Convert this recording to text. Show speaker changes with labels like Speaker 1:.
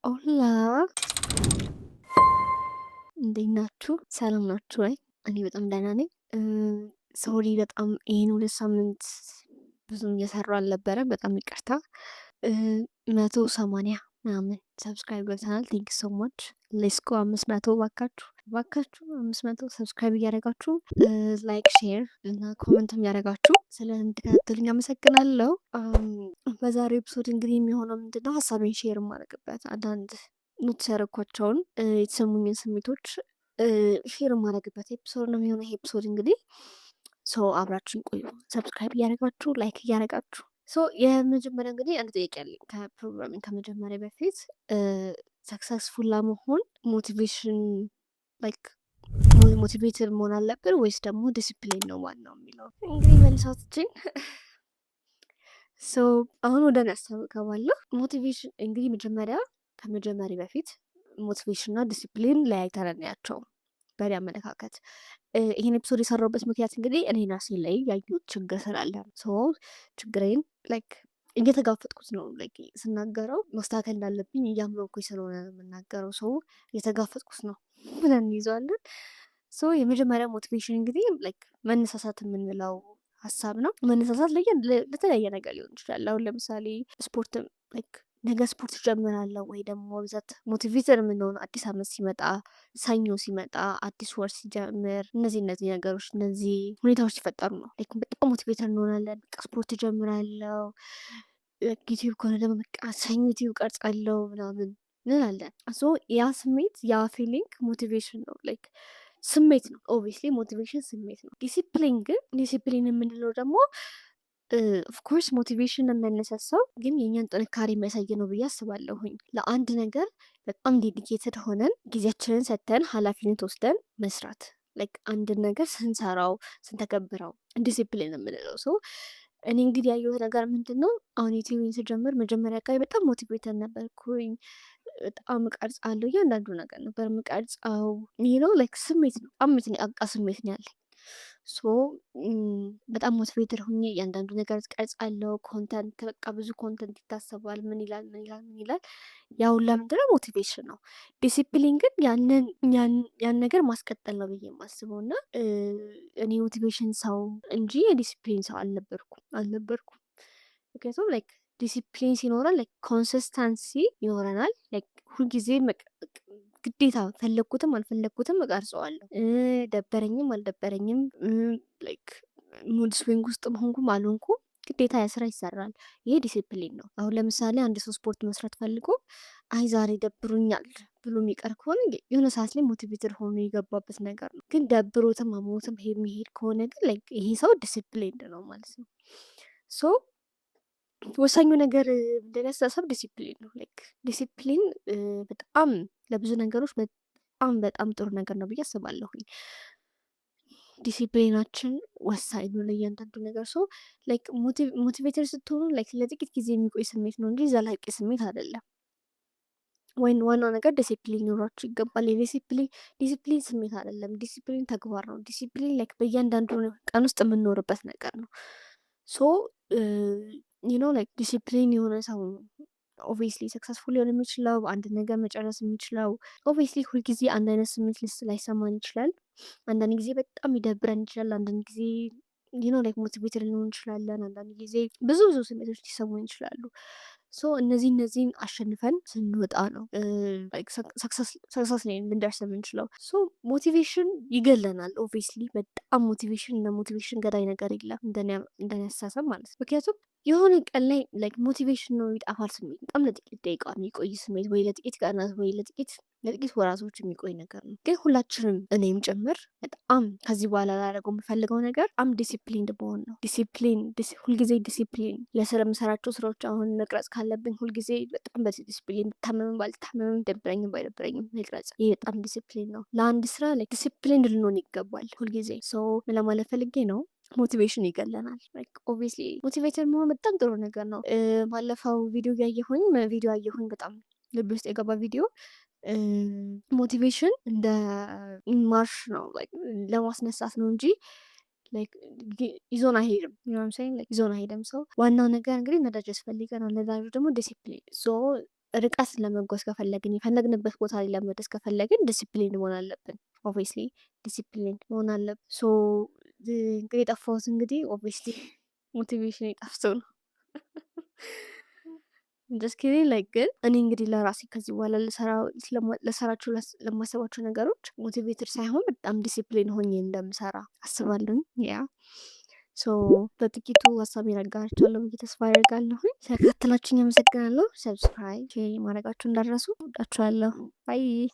Speaker 1: Hola፣ እንዴት ናችሁ? ሰላም ናችሁ ወይ? እኔ በጣም ደህና ነኝ። Sorry፣ በጣም ይሄን 2 ሳምንት ብዙም እየሰሩ አልነበረም። በጣም ይቅርታ። 180 ምናምን subscribe ገብተናል። Thank you so much። Let's go 500። ባካችሁ ባካችሁ 500። Subscribe እያደረጋችሁ፣ like፣ share እና comment ም እያደረጋችሁ ስለምትከታተሉኝ አመሰግናለሁ። በዛሬው episode እንግዲህ የሚሆነው ምንድነው፣ ሀሳቤን share የማደርግበት፣ አንዳንድ note ያደረኳቸውን የተሰሙኝን ስሜቶች share የማደርግበት episode ነው የሚሆነው ይሄ episode። እንግዲህ so አብራችሁን ቆዩ። Subscribe እያደረጋችሁ፣ like እያደረጋችሁ። So የመጀመሪያ እንግዲህ አንድ ጥያቄ አለኝ። ከፕሮግራሚንግ ከመጀመሪያ በፊት successful ለመሆን motivation like motivated መሆን አለብን ወይስ ደግሞ ዲሲፕሊን ነው ዋናው የሚለው እንግዲህ መልሳችን። So አሁን ወደ እኔ ሀሳብ እገባለሁ። Motivation እንግዲህ መጀመሪያ ከመጀመሪያ በፊት motivation እና ዲሲፕሊን ለያይተን እናያቸው። በእኔ አመለካከት ይህን episode የሰራሁበት ምክንያት እንግዲህ እኔ ራሴ ላይ ያየሁት ችግር ስላለ፣ so ችግሬን like እየተጋፈጥኩት ነው። Like ስናገረው ማስተካከል እንዳለብኝ እያመንኩኝ ስለሆነ የምናገረው፣ so እየተጋፈጥኩት ነው ብለን እንይዘዋለን። So የመጀመሪያ motivation እንግዲህ like መነሳሳት የምንለው ሀሳብ ነው። መነሳሳት ለተለያየ ነገር ሊሆን ይችላል። አሁን ለምሳሌ ስፖርት፣ like ነገ ስፖርት እጀምራለሁ ወይ ደግሞ በብዛት motivated የምንሆነው አዲስ አመት ሲመጣ፣ ሰኞ ሲመጣ፣ አዲስ ወር ሲጀምር፣ እነዚህ ነገሮች፣ እነዚህ ሁኔታዎች ሲፈጠሩ ነው። Like በጣም motivated እንሆናለን። በቃ ስፖርት እጀምራለሁ፣ ዩቲዩብ ከሆነ ደግሞ በቃ ሰኞ ዩቲዩብ ቀርጻለሁ ምናምን እንላለን። So ያ ስሜት፣ ያ feeling motivation ነው። Like ስሜት ነው። Obviously motivation ስሜት ነው። ዲሲፕሊን ግን፣ ዲሲፕሊን የምንለው ደግሞ of course motivation የሚያነሳሳው ግን የእኛን ጥንካሬ የሚያሳይ ነው ብዬ አስባለሁኝ። ለአንድ ነገር በጣም dedicated ሆነን፣ ጊዜያችንን ሰጥተን፣ ኃላፊነት ወስደን መስራት፣ like አንድን ነገር ስንሰራው፣ ስንተገብረው ዲሲፕሊን የምንለው። So እኔ እንግዲህ ያየሁት ነገር ምንድን ነው? አሁን ዩቲዩብን ስጀምር መጀመሪያ አካባቢ በጣም motivated ነበርኩኝ። በጣም እቀርጻለሁ፣ እያንዳንዱ ነገር ነበር የምቀርጸው። ይሄ ነው like ስሜት ነው፣ በጣም የተነቃቃ ስሜት ነው ያለኝ። So በጣም motivated ሆኜ እያንዳንዱ ነገር እቀርጻለሁ። Content በቃ ብዙ content ይታሰባል። ምን ይላል፣ ምን ይላል፣ ምን ይላል። ያ ሁላ ምንድነው? Motivation ነው። ዲሲፕሊን ግን ያንን ያን ነገር ማስቀጠል ነው ብዬ የማስበው። እና እኔ motivation ሰው እንጂ የዲሲፕሊን ሰው አልነበርኩም። ምክንያቱም like ዲሲፕሊን ሲኖረን like consistency ይኖረናል። Like ሁልጊዜ ግዴታ ፈለግኩትም አልፈለግኩትም እቀርጸዋለሁ። ደበረኝም አልደበረኝም፣ like mood swing ውስጥም ሆንኩም አልሆንኩም ግዴታ ያ ስራ ይሰራል። ይሄ ዲሲፕሊን ነው። አሁን ለምሳሌ አንድ ሰው ስፖርት መስራት ፈልጎ አይ ዛሬ ደብሮኛል ብሎ የሚቀር ከሆነ የሆነ ሰዓት ላይ motivated ሆኖ የገባበት ነገር ነው። ግን ደብሮትም አሞትም የሚሄድ ከሆነ ግን like ይሄ ሰው disciplined ነው ማለት ነው። So ወሳኙ ነገር እንደኔ አስተሳሰብ ዲሲፕሊን ነው። Like ዲሲፕሊን በጣም ለብዙ ነገሮች በጣም በጣም ጥሩ ነገር ነው ብዬ አስባለሁኝ። ዲሲፕሊናችን ወሳኝ ነው ለእያንዳንዱ ነገር። So like motivated ስትሆኑ like ለጥቂት ጊዜ የሚቆይ ስሜት ነው እንጂ ዘላቂ ስሜት አይደለም። ወይን ዋናው ነገር ዲሲፕሊን ሊኖራችሁ ይገባል። የዲሲፕሊን ዲሲፕሊን ስሜት አይደለም። ዲሲፕሊን ተግባር ነው። ዲሲፕሊን like በእያንዳንዱ ቀን ውስጥ የምንኖርበት ነገር ነው። So like ዲሲፕሊን የሆነ ሰው obviously successful ሊሆን የሚችለው፣ አንድ ነገር መጨረስ የሚችለው። Obviously ሁልጊዜ አንድ አይነት ስሜት ላይሰማን ይችላል። አንዳንድ ጊዜ በጣም ሊደብረን ይችላል። አንዳንድ ጊዜ like motivated ልንሆን እንችላለን። አንዳንድ ጊዜ ብዙ ብዙ ስሜቶች ሊሰሙን ይችላሉ። So እነዚህን አሸንፈን ስንወጣ ነው success ላይ ልንደርስ የምንችለው። So motivation ይገለናል። Obviously በጣም motivation፣ እንደ motivation ገዳይ ነገር የለም እንደኔ አስተሳሰብ ማለት ነው። ምክንያቱም የሆነ ቀን ላይ like motivation ነው ይጠፋል፣ ስሜት በጣም ለጥቂት ደቂቃ የሚቆይ ስሜት ወይ ለጥቂት ቀናት ወይ ለጥቂት ወራቶች የሚቆይ ነገር ነው። ግን ሁላችንም እኔም ጭምር በጣም ከዚህ በኋላ ላደርገው የምፈልገው ነገር በጣም disciplined መሆን ነው። ዲሲፕሊን፣ ሁልጊዜ ዲሲፕሊን ለስራ፣ የምሰራቸው ስራዎች፣ አሁን መቅረጽ ካለብኝ ሁልጊዜ በጣም በዲሲፕሊን ብታመምም ባልታመምም፣ ደብረኝም ባይደብረኝም መቅረጽ፣ ይሄ በጣም ዲሲፕሊን ነው። ለአንድ ስራ like disciplined ልንሆን ይገባል ሁልጊዜ። So ምን ለማለት ፈልጌ ነው? Motivation ይገለናል። Obviously motivated መሆን በጣም ጥሩ ነገር ነው። ባለፈው ቪዲዮ አየሁኝ፣ በጣም ልብ ውስጥ የገባ ቪዲዮ። Motivation እንደ ማርሽ ነው፣ ለማስነሳት ነው እንጂ ይዞን አይሄድም። ይዞን አይሄድም። So ዋናው ነገር እንግዲህ ነዳጅ ያስፈልገናል። ነዳጁ ደግሞ ዲሲፕሊን። So ርቀት ለመጓዝ ከፈለግን፣ የፈለግንበት ቦታ ላይ ለመድረስ ከፈለግን ዲሲፕሊን መሆን አለብን። Obviously discipline መሆን አለብን። So እንግዲህ የጠፋሁት እንግዲህ obviously motivation ጠፍቶ ነው። Just kidding. Like ግን እኔ እንግዲህ ለራሴ ከዚህ በኋላ ለሰራቸው ለማሰባቸው ነገሮች motivated ሳይሆን በጣም ዲሲፕሊን ሆኜ እንደምሰራ አስባለሁኝ። Yeah, so በጥቂቱ ሀሳቤን አጋርቻለሁ ብዬ ተስፋ አደርጋለሁኝ። ስለተከታተላችሁኝ አመሰግናለሁ። Subscribe ማድረጋችሁ እንዳትረሱ። እወዳችኋለሁ። Bye.